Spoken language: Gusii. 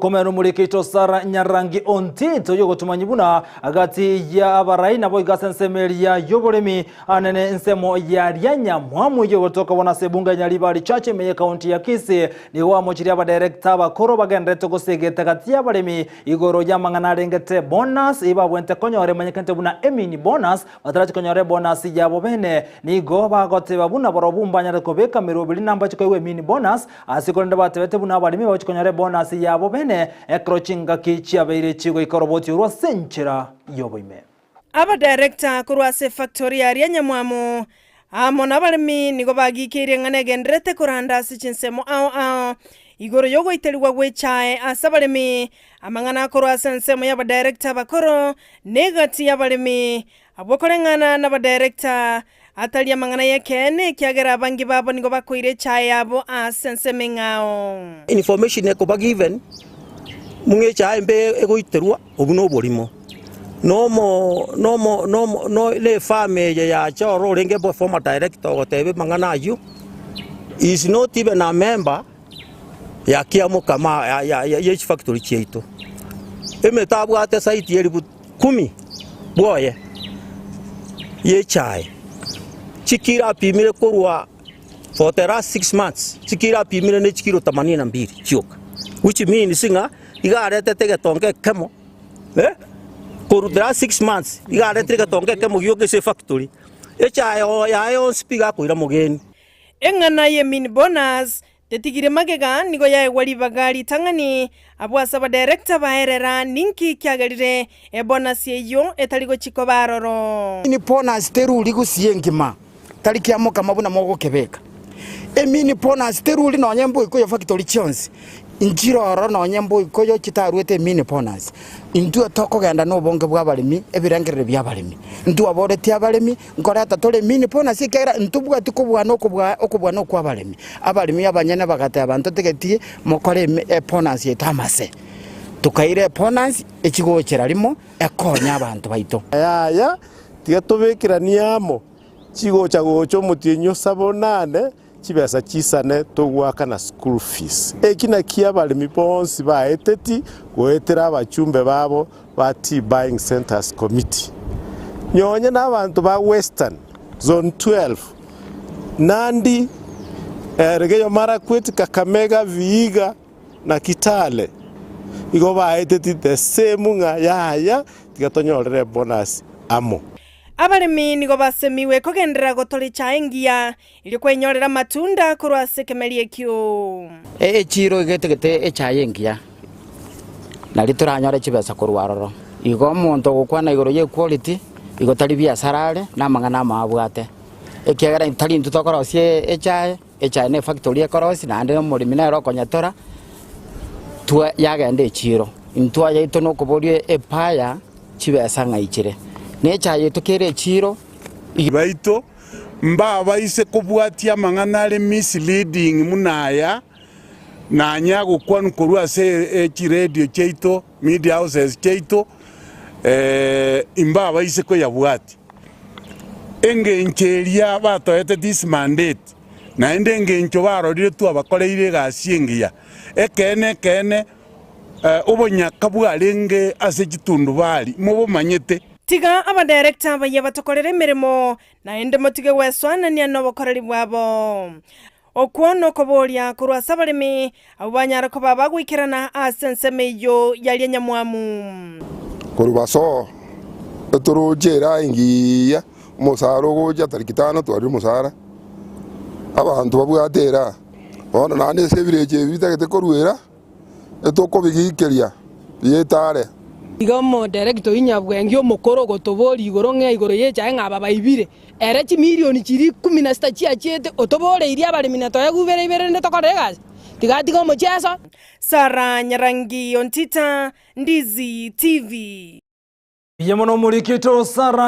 Komera omorikeito Sarah Nyarangi Ontito yogotumanyia buna gati ya abarai naboigo ase ensemo eria y'oboremi anene ensemo ya Rianyamwamu yogotoka bono ase ebunge ya Nyaribari Church ime y'ekaunti ya Kisii nigo bamochirie abadirector abakoro bagenderete gosegeta gati y'abaremi igoro y'amang'ana arengete bonus eyio babwente konyora emanyekente buna emini bonus batarachi konyora ebonus yabo bene nigo bagoteba buna barobwo mbanyare kobeka meroberi nambache koegwa emini bonus Ase korende batebete buna abaremi bagochia konyora ebonasi yabo bene, ekero chingaki chiabeire chigoika oroboti orwo ase enchera y'oboime. Abadirector korwa ase efactory aria Nyamwamu amo nabaremi nigo bagikeirie ng'a negendererete koranda ase chinsemo ao ao igoro y'ogoiterigwa gw'echae ase abaremi, amang'ana akorwa ase ensemo y'abadirector abakoro na egati y'abaremi abwo koreng'ana nabadirector Atari amang'ana y'ekeene, ekiagera abange babo nigo bakoira echae yabo ase ensemo eng'ao. Information ekoba given mung'a echae embe egoiterwa obwo na oborimo. Nomo nomo nomo no na efarm eye yacha oro orenge bo former director ogoteba amang'ana aywo, is not even a member ya Kiamokama ya ya ya chifactory chiaito. Emete abwate site elifu kumi bwoye y'echae, chikiro apimire korwa for the last 6 months, chikiro apimire ne chikiro themanini na mbili chioka, which means ng'a iga aretete egetonga ekemo eh, korwa the last 6 months iga aretire egetonga ekemo gioka ase efactory, echae yaye yonsi pi iga akoira mogeni. Eng'ana ye mini bonus Tetigire magega nigo yaegwa ribaga ritang'ani abwo ase abadirector baerera ninki kiagerire ebonus eyio etari gochia koba aroro. Mini bonus teruri gusii engima, tari kia mokama buna mogokebeka. Emini bonus teruri nonye mboikoyo factory chionsi, nchire ororo nonye mboikoyo chitaruete emini bonus. Intwe tokogenda na obonge bwa abaremi, ebirengerero bia abaremi. Ntwaboretie abaremi, Nkoreta tore emini bonus ekiagera ntobwati kobua na okobua okobua na okwa abaremi. Abaremi abanyene bagateba ntotegetie mokore emi ebonus yaito amase. Tokaira ebonus echigochera rimo ekonye abanto baito. Yaya, tiga tobekeranie amo, chigocha gocha omotienyi o saba onane, chibesa chisane togoakana school fees. Eki nakio abaremi bonsi baeteti goetera abachumbe babo ba Tea Buying Centres Committee. Nyonye na abanto ba Western, Zone 12, Nandi, Elgeyo Marakwet, Kakamega, Vihiga na Kitale igo baeteti the same ng'a yaya tiga tonyorere bonus amo. Abaremi nigo basemiwe kogenderera gotora echae engiya, erio kwenyorera amatunda korwa ase ekemeri ekio. Echiiro iga etagete echae engiya, nario toranyore chibesa korwa aroro. Igo omonto ogokwana igoro ye equality, igo tari biasara are, na amang'ana amo abwate. Ekiagera tari intwe tokorosia echae, echae ne efactory ekorosia naende omoremi nere okonyetora, twa yagenda echiiro. Intwe ayaito nokoboria epaya chibesa ng'a ichire. Na echae yaito kere echiiro. Baito mbabaise kobwatia amang'ana are misleading buna aya, nanye agokwanwa korwa ase chiredio chiaito, media houses chiaito, imbabaise koyabwatia. Engencho eria batoete this mandate, naende engencho barorire twabakoreire egasi engiya, ekeene ekeene obonyaka bwarenge ase chitundubari mobomanyete. Tiga abadirector abayia batokorere emeremo, naende motige gwesoanania nobokoreri bwabo. Okwo nokoboria korwa ase abaremi, abwo banyare koba bagoikerana ase ensemo eyio yaria nyamwamu. Korwa basoo, etoroche era engiya, omosara ogocha tariki tano twarire omosara, abanto babwate era. Bono naende ase ebirecha ebi bitagete korwa era, etokobigikeria bietare. Iga omoderekita oyio nyabwenge omokoro ogotoboria igoro ng'a igoro y'echae ng'a aba baibire, ere chimilioni chiria ikomi na sita chiachiete, otoboreirie abaremi na toegwe ibere ibere rende tokore egasi, tiga atige omocheso. Sarah Nyarangi Ontita, Ndizi TV. Mbuya mono omoriki oito Sarah.